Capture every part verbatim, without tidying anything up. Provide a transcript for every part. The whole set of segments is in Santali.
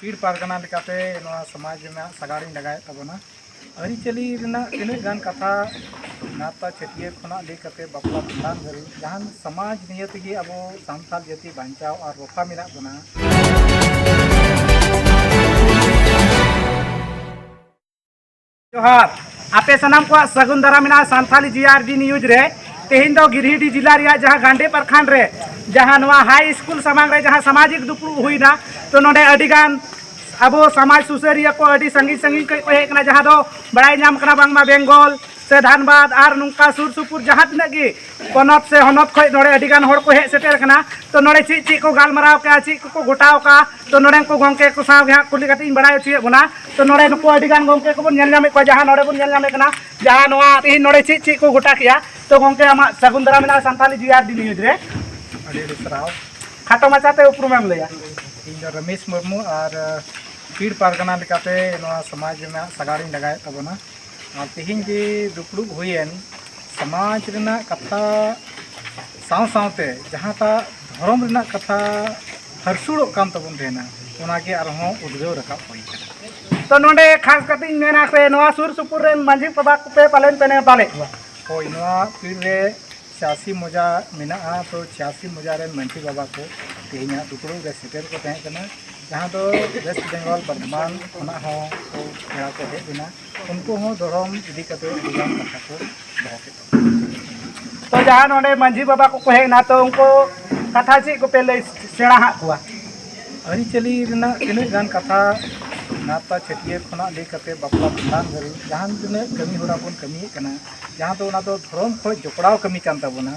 ᱯᱤᱲ ᱯᱟᱨᱜᱟᱱᱟ ᱞᱮᱠᱟᱛᱮ ᱱᱚᱣᱟ ᱥᱚᱢᱟᱡᱽ ᱨᱮᱱᱟᱜ ᱥᱟᱜᱟᱲᱤᱧ ᱞᱟᱜᱟᱭᱮᱫ ᱛᱟᱵᱚᱱᱟ᱾ ᱟᱹᱨᱤᱪᱟᱹᱞᱤ ᱨᱮᱱᱟᱜ ᱛᱤᱱᱟᱹᱜ ᱜᱟᱱ ᱠᱟᱛᱷᱟ, ᱱᱟᱯᱛᱟ ᱪᱷᱟᱹᱴᱭᱟᱹᱨ ᱠᱷᱚᱱᱟᱜ ᱞᱟᱹᱭ ᱠᱟᱛᱮ ᱵᱟᱯᱞᱟ ᱵᱷᱟᱸᱰᱟᱱ ᱫᱷᱟᱹᱨᱤᱡ ᱡᱟᱦᱟᱱ ᱥᱚᱢᱟᱡᱽ ᱱᱤᱭᱟᱹ ᱛᱮᱜᱮ ᱟᱵᱚ ᱥᱟᱱᱛᱟᱲ ᱡᱟᱹᱛᱤ ᱵᱟᱧᱪᱟᱣ ᱟᱨ ᱨᱚᱯᱷᱟ ᱢᱮᱱᱟᱜ ᱵᱚᱱᱟ᱾ ᱡᱚᱦᱟᱨ᱾ ᱟᱯᱮ ᱥᱟᱱᱟᱢ ᱠᱚᱣᱟᱜ ᱥᱟᱹᱜᱩᱱ ᱫᱟᱨᱟᱢ ᱢᱮᱱᱟᱜᱼᱟ ᱥᱟᱱᱛᱷᱟᱞᱤ ᱡᱤ ᱟᱨ ᱰᱤ ᱱᱤᱭᱩᱡᱽ ᱨᱮ᱾ ᱛᱮᱦᱮᱧ ᱫᱚ ᱜᱤᱨᱤᱰᱤ ᱡᱮᱞᱟ ᱨᱮᱭᱟᱜ ᱡᱟᱦᱟᱸ ᱜᱟᱱᱰᱮ ᱯᱨᱚᱠᱷᱚᱸᱰ ᱨᱮ ᱡᱟᱦᱟᱸ ᱱᱚᱣᱟ ᱦᱟᱭ ᱥᱠᱩᱞ ᱥᱟᱢᱟᱝ ᱨᱮ ᱡᱟᱦᱟᱸ ᱥᱟᱢᱟᱡᱤᱠ ᱫᱩᱯᱲᱩᱵ ᱦᱩᱭᱱᱟ, ᱛᱚ ᱱᱚᱰᱮ ᱟᱹᱰᱤ ᱜᱟᱱ ᱟᱵᱚ ᱥᱚᱢᱟᱡᱽ ᱥᱩᱥᱟᱹᱨᱤᱭᱟᱹ ᱠᱚ ᱟᱹᱰᱤ ᱥᱟᱺᱜᱤᱧ ᱥᱟᱺᱜᱤᱧ ᱠᱷᱚᱱ ᱠᱚ ᱦᱮᱡ ᱠᱟᱱᱟ, ᱡᱟᱦᱟᱸ ᱫᱚ ᱵᱟᱲᱟᱭ ᱧᱟᱢ ᱠᱟᱱᱟ ᱵᱟᱝᱢᱟ ᱵᱮᱝᱜᱚᱞ ᱥᱮ ᱫᱷᱟᱱᱵᱟᱫᱽ ᱟᱨ ᱱᱚᱝᱠᱟ ᱥᱩᱨ ᱥᱩᱯᱩᱨ ᱡᱟᱦᱟᱸ ᱛᱤᱱᱟᱹᱜ ᱜᱮ ᱯᱚᱱᱚᱛ ᱥᱮ ᱦᱚᱱᱚᱛ ᱠᱷᱚᱱ ᱱᱚᱰᱮ ᱟᱹᱰᱤ ᱜᱟᱱ ᱦᱚᱲ ᱠᱚ ᱦᱮᱡ ᱥᱮᱴᱮᱨ ᱠᱟᱱᱟ᱾ ᱛᱚ ᱱᱚᱰᱮ ᱪᱮᱫ ᱪᱮᱫ ᱠᱚ ᱜᱟᱞᱢᱟᱨᱟᱣ ᱠᱮᱜᱼᱟ, ᱪᱮᱫ ᱠᱚᱠᱚ ᱜᱚᱴᱟᱣ ᱠᱟᱜᱼᱟ, ᱛᱚ ᱱᱚᱰᱮᱱ ᱠᱚ ᱜᱚᱢᱠᱮ ᱠᱚ ᱥᱟᱶ ᱜᱮ ᱦᱟᱸᱜ ᱠᱩᱞᱤ ᱠᱟᱛᱮ ᱤᱧ ᱵᱟᱲᱟᱭ ᱦᱚᱪᱚᱭᱮᱫ ᱵᱚᱱᱟ᱾ ᱛᱚ ᱱᱚᱰᱮ ᱱᱩᱠᱩ ᱟᱹᱰᱤ ᱜᱟᱱ ᱜᱚᱢᱠᱮ ᱠᱚᱵᱚᱱ ᱧᱮᱞ ᱧᱟᱢᱮᱫ ᱠᱚᱣᱟ, ᱡᱟᱦᱟᱸ ᱱᱚᱰᱮ ᱵᱚᱱ ᱧᱮᱞ ᱧᱟᱢᱮᱫ ᱠᱟᱱᱟ, ᱡᱟᱦᱟᱸ ᱱᱚᱣᱟ ᱛᱮᱦᱮᱧ ᱱᱚᱰᱮ ᱪᱮᱫ ᱪᱮᱫ ᱠᱚ ᱜᱚᱴᱟ ᱠᱮᱜᱼᱟ᱾ ᱛᱚ ᱜᱚᱢᱠᱮ, ᱟᱢᱟᱜ ᱥᱟᱹᱜᱩᱱ ᱫᱟᱨᱟᱢ ᱢᱮᱱᱟᱜᱼᱟ ᱥᱟᱱᱛᱷᱟᱞᱤ ᱡᱤ ᱟᱨ ᱰᱤ ᱱᱤᱭᱩᱡᱽ ᱨᱮ᱾ ᱟᱹᱰᱤ ᱟᱹᱰᱤ ᱥᱟᱨᱦᱟᱣ᱾ ᱠᱷᱟᱴᱚ ᱢᱟᱪᱷᱟᱛᱮ ᱩᱯᱨᱩᱢᱮᱢ ᱞᱟᱹᱭᱟ᱾ ᱤᱧ ᱫᱚ ᱨᱚᱢᱮᱥ ᱢᱩᱨᱢᱩ ᱟᱨ ᱯᱤᱲ ᱯᱟᱨᱜᱟᱱᱟ ᱞᱮᱠᱟᱛᱮ ᱱᱚᱣᱟ ᱥᱚᱢᱟᱡᱽ ᱨᱮᱱᱟᱜ ᱥᱟᱜᱟᱲᱤᱧ ᱞᱟᱜᱟᱭᱮᱫ ᱛᱟᱵᱚᱱᱟ᱾ ᱟᱨ ᱛᱮᱦᱮᱧ ᱡᱮ ᱫᱩᱯᱲᱩᱵ ᱦᱩᱭᱮᱱ ᱥᱚᱢᱟᱡᱽ ᱨᱮᱱᱟᱜ ᱠᱟᱛᱷᱟ ᱥᱟᱶ ᱥᱟᱶᱛᱮ ᱡᱟᱦᱟᱸᱴᱟᱜ ᱫᱷᱚᱨᱚᱢ ᱨᱮᱱᱟᱜ ᱠᱟᱛᱷᱟ ᱦᱟᱹᱨᱥᱩᱲᱚᱜ ᱠᱟᱱ ᱛᱟᱵᱚᱱ ᱛᱟᱦᱮᱱᱟ, ᱚᱱᱟᱜᱮ ᱟᱨᱦᱚᱸ ᱩᱫᱽᱜᱟᱹᱣ ᱨᱟᱠᱟᱵ ᱦᱩᱭ ᱠᱟᱱᱟ᱾ ᱛᱚ ᱱᱚᱰᱮ ᱠᱷᱟᱥ ᱠᱟᱛᱮᱧ ᱢᱮᱱᱟ ᱥᱮ ᱱᱚᱣᱟ ᱥᱩᱨ ᱥᱩᱯᱩᱨ ᱨᱮᱱ ᱢᱟᱹᱡᱷᱤ ᱵᱟᱵᱟ ᱠᱚᱯᱮ ᱯᱟᱞᱮᱱ ᱯᱮ ᱱᱮᱣᱛᱟ ᱞᱮᱫ ᱠᱚᱣᱟ? ᱦᱳᱭ, ᱱᱚᱣᱟ ᱯᱤᱲ ᱨᱮ ᱪᱷᱤᱭᱟᱥᱤ ᱢᱚᱡᱟ ᱢᱮᱱᱟᱜᱼᱟ᱾ ᱛᱚ ᱪᱷᱤᱭᱟᱥᱤ ᱢᱚᱡᱟ ᱨᱮᱱ ᱢᱟᱹᱡᱷᱤ ᱵᱟᱵᱟ ᱠᱚ ᱛᱮᱦᱮᱧᱟᱜ ᱫᱩᱯᱲᱩᱵ ᱨᱮ ᱥᱮᱴᱮᱨ ᱠᱚ ᱛᱟᱦᱮᱸ ᱠᱟᱱᱟ, ᱡᱟᱦᱟᱸ ᱫᱚ ᱣᱮᱥᱴ ᱵᱮᱝᱜᱚᱞ ᱵᱚᱨᱫᱷᱚᱢᱟᱱ ᱠᱷᱚᱱᱟᱜ ᱦᱚᱸ ᱠᱚ ᱯᱮᱲᱟ ᱠᱚ ᱦᱮᱡ ᱞᱮᱱᱟ᱾ ᱩᱱᱠᱩ ᱦᱚᱸ ᱫᱷᱚᱨᱚᱢ ᱤᱫᱤ ᱠᱟᱛᱮ ᱟᱹᱰᱤ ᱜᱟᱱ ᱠᱟᱛᱷᱟ ᱠᱚ ᱫᱚᱦᱚ ᱠᱮᱫᱟ᱾ ᱛᱚ ᱡᱟᱦᱟᱸ ᱱᱚᱰᱮ ᱢᱟᱹᱡᱷᱤ ᱵᱟᱵᱟ ᱠᱚᱠᱚ ᱦᱮᱡ ᱮᱱᱟ, ᱛᱚ ᱩᱱᱠᱩ ᱠᱟᱛᱷᱟ ᱪᱮᱫ ᱠᱚᱯᱮ ᱞᱟᱹᱭ ᱥᱮᱬᱟ ᱟᱫ ᱠᱚᱣᱟ? ᱟᱹᱨᱤᱪᱟᱹᱞᱤ ᱨᱮᱱᱟᱜ ᱛᱤᱱᱟᱹᱜ ᱜᱟᱱ ᱠᱟᱛᱷᱟ, ᱱᱟᱯᱛᱟ ᱪᱷᱟᱹᱴᱭᱟᱹᱨ ᱠᱷᱚᱱᱟᱜ ᱞᱟᱹᱭ ᱠᱟᱛᱮ ᱵᱟᱯᱞᱟ ᱵᱷᱟᱸᱰᱟᱱ ᱫᱷᱟᱹᱨᱤᱡ ᱡᱟᱦᱟᱸ ᱛᱤᱱᱟᱹᱜ ᱠᱟᱹᱢᱤ ᱦᱚᱨᱟ ᱵᱚᱱ ᱠᱟᱹᱢᱤᱭᱮᱫ ᱠᱟᱱᱟ, ᱡᱟᱦᱟᱸ ᱫᱚ ᱚᱱᱟ ᱫᱚ ᱫᱷᱚᱨᱚᱢ ᱠᱷᱚᱱ ᱡᱚᱯᱲᱟᱣ ᱠᱟᱹᱢᱤ ᱠᱟᱱ ᱛᱟᱵᱚᱱᱟ,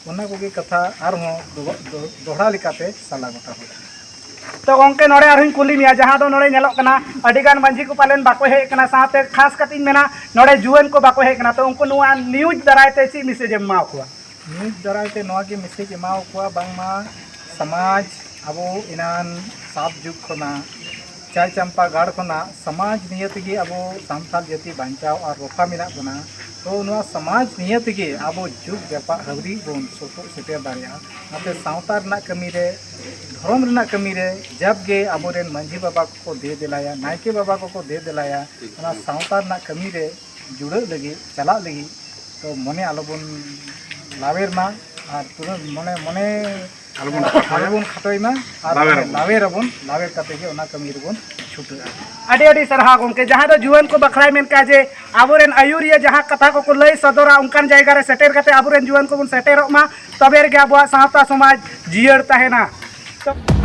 ᱚᱱᱟ ᱠᱚᱜᱮ ᱠᱟᱛᱷᱟ ᱟᱨᱦᱚᱸ ᱫᱚ-, ᱫᱚ-, ᱫᱚᱦᱲᱟ ᱞᱮᱠᱟᱛᱮ ᱥᱟᱞᱟ ᱜᱚᱴᱟ ᱦᱩᱭᱩᱜᱼᱟ᱾ ᱛᱚ ᱜᱚᱢᱠᱮ, ᱱᱚᱰᱮ ᱟᱨᱦᱚᱸᱧ ᱠᱩᱞᱤ ᱢᱮᱭᱟ, ᱡᱟᱦᱟᱸ ᱫᱚ ᱱᱚᱰᱮ ᱧᱮᱞᱚᱜ ᱠᱟᱱᱟ ᱟᱹᱰᱤ ᱜᱟᱱ ᱢᱟᱹᱡᱷᱤ ᱠᱚ ᱯᱟᱞᱮᱱ ᱵᱟᱠᱚ ᱦᱮᱡ ᱠᱟᱱᱟ, ᱥᱟᱶᱛᱮ ᱠᱷᱟᱥ ᱠᱟᱛᱮᱧ ᱢᱮᱱᱟ ᱱᱚᱰᱮ ᱡᱩᱣᱟᱹᱱ ᱠᱚ ᱵᱟᱠᱚ ᱦᱮᱡ ᱠᱟᱱᱟ, ᱛᱚ ᱩᱱᱠᱩ ᱱᱚᱣᱟ ᱱᱤᱭᱩᱡᱽ ᱫᱟᱨᱟᱭ ᱛᱮ ᱪᱮᱫ ᱢᱮᱥᱮᱡᱽ ᱮᱢ ᱮᱢᱟ ᱠᱚᱣᱟ? ᱱᱤᱭᱩᱡᱽ ᱫᱟᱨᱟᱭ ᱛᱮ ᱱᱚᱣᱟ ᱜᱮ ᱢᱮᱥᱮᱡᱽ ᱮᱢᱟᱣ ᱠᱚᱣᱟ, ᱵᱟᱝᱢᱟ ᱥᱚᱢᱟᱡᱽ ᱟᱵᱚ ᱮᱱᱟᱱ ᱥᱟᱛ ᱡᱩᱜᱽ ᱠᱷᱚᱱᱟᱜ, ᱪᱟᱭ ᱪᱟᱢᱯᱟ ᱜᱟᱲ ᱠᱷᱚᱱᱟᱜ ᱥᱚᱢᱟᱡᱽ ᱱᱤᱭᱟᱹ ᱛᱮᱜᱮ ᱟᱵᱚ ᱥᱟᱱᱛᱟᱲ ᱡᱟᱹᱛᱤ ᱵᱟᱧᱪᱟᱣ ᱟᱨ ᱨᱚᱯᱷᱟ ᱢᱮᱱᱟᱜ ᱵᱚᱱᱟ᱾ ᱛᱚ ᱱᱚᱣᱟ ᱥᱚᱢᱟᱡᱽ ᱱᱤᱭᱮ ᱛᱮᱜᱮ ᱟᱵᱚ ᱡᱩᱜᱽ ᱡᱟᱯᱟᱜ ᱦᱟᱹᱣᱨᱤ ᱵᱚᱱ ᱥᱚᱛᱚᱜ ᱥᱮᱴᱮᱨ ᱫᱟᱲᱮᱭᱟᱜᱼᱟ᱾ ᱚᱱᱟᱛᱮ ᱥᱟᱶᱛᱟ ᱨᱮᱱᱟᱜ ᱠᱟᱹᱢᱤ ᱨᱮ, ᱫᱷᱚᱨᱚᱢ ᱨᱮᱱᱟᱜ ᱠᱟᱹᱢᱤ ᱨᱮ ᱡᱟᱵᱽ ᱜᱮ ᱟᱵᱚᱨᱮᱱ ᱢᱟᱹᱡᱷᱤ ᱵᱟᱵᱟ ᱠᱚᱠᱚ ᱫᱮ ᱫᱮᱞᱟᱭᱟ, ᱱᱟᱭᱠᱮ ᱵᱟᱵᱟ ᱠᱚᱠᱚ ᱫᱮ ᱫᱮᱞᱟᱭᱟ, ᱚᱱᱟ ᱥᱟᱶᱛᱟ ᱨᱮᱱᱟᱜ ᱠᱟᱹᱢᱤ ᱨᱮ ᱡᱩᱲᱟᱹᱜ ᱞᱟᱹᱜᱤᱫ, ᱪᱟᱞᱟᱜ ᱞᱟᱹᱜᱤᱫ, ᱛᱚ ᱢᱚᱱᱮ ᱟᱞᱚᱵᱚᱱ ᱞᱟᱣᱮᱨ ᱢᱟ᱾ ᱟᱨ ᱯᱩᱨᱟᱹ ᱢᱚᱱᱮ, ᱢᱚᱱᱮ ᱟᱞᱚᱵᱚᱱ ᱠᱷᱟᱴᱚᱭᱟ᱾ ᱟᱞᱚᱵᱚᱱ ᱠᱷᱟᱴᱚᱭ ᱢᱟ᱾ ᱟᱨ ᱞᱟᱣᱮᱨ ᱢᱚᱱᱮ ᱟᱵᱚᱱ᱾ ᱞᱟᱣᱮᱨ ᱟᱵᱚᱱ, ᱞᱟᱣᱮᱨ ᱠᱟᱛᱮ ᱜᱮ ᱚᱱᱟ ᱠᱟᱹᱢᱤ ᱨᱮᱵᱚᱱ ᱪᱷᱩᱴᱟᱹᱜᱼᱟ᱾ ᱟᱹᱰᱤ ᱟᱹᱰᱤ ᱥᱟᱨᱦᱟᱣ ᱜᱚᱢᱠᱮ, ᱡᱟᱦᱟᱸ ᱫᱚ ᱡᱩᱣᱟᱹᱱ ᱠᱚ ᱵᱟᱠᱷᱨᱟᱭ ᱢᱮᱱ ᱠᱟᱜᱼᱟ ᱡᱮ ᱟᱵᱚᱨᱮᱱ ᱟᱹᱭᱩᱨᱤᱭᱟᱹ ᱡᱟᱦᱟᱸ ᱠᱟᱛᱷᱟ ᱠᱚᱠᱚ ᱞᱟᱹᱭ ᱥᱚᱫᱚᱨᱟ, ᱚᱱᱠᱟᱱ ᱡᱟᱭᱜᱟ ᱨᱮ ᱥᱮᱴᱮᱨ ᱠᱟᱛᱮ ᱟᱵᱚᱨᱮᱱ ᱡᱩᱣᱟᱹᱱ ᱠᱚᱵᱚᱱ ᱥᱮᱴᱮᱨᱚᱜ ᱢᱟ, ᱛᱚᱵᱮ ᱨᱮᱜᱮ ᱟᱵᱚᱣᱟᱜ ᱥᱟᱶᱛᱟ ᱥᱚᱢᱟᱡᱽ ᱡᱤᱭᱟᱹᱲ ᱛᱟᱦᱮᱱᱟ᱾ ᱛᱚ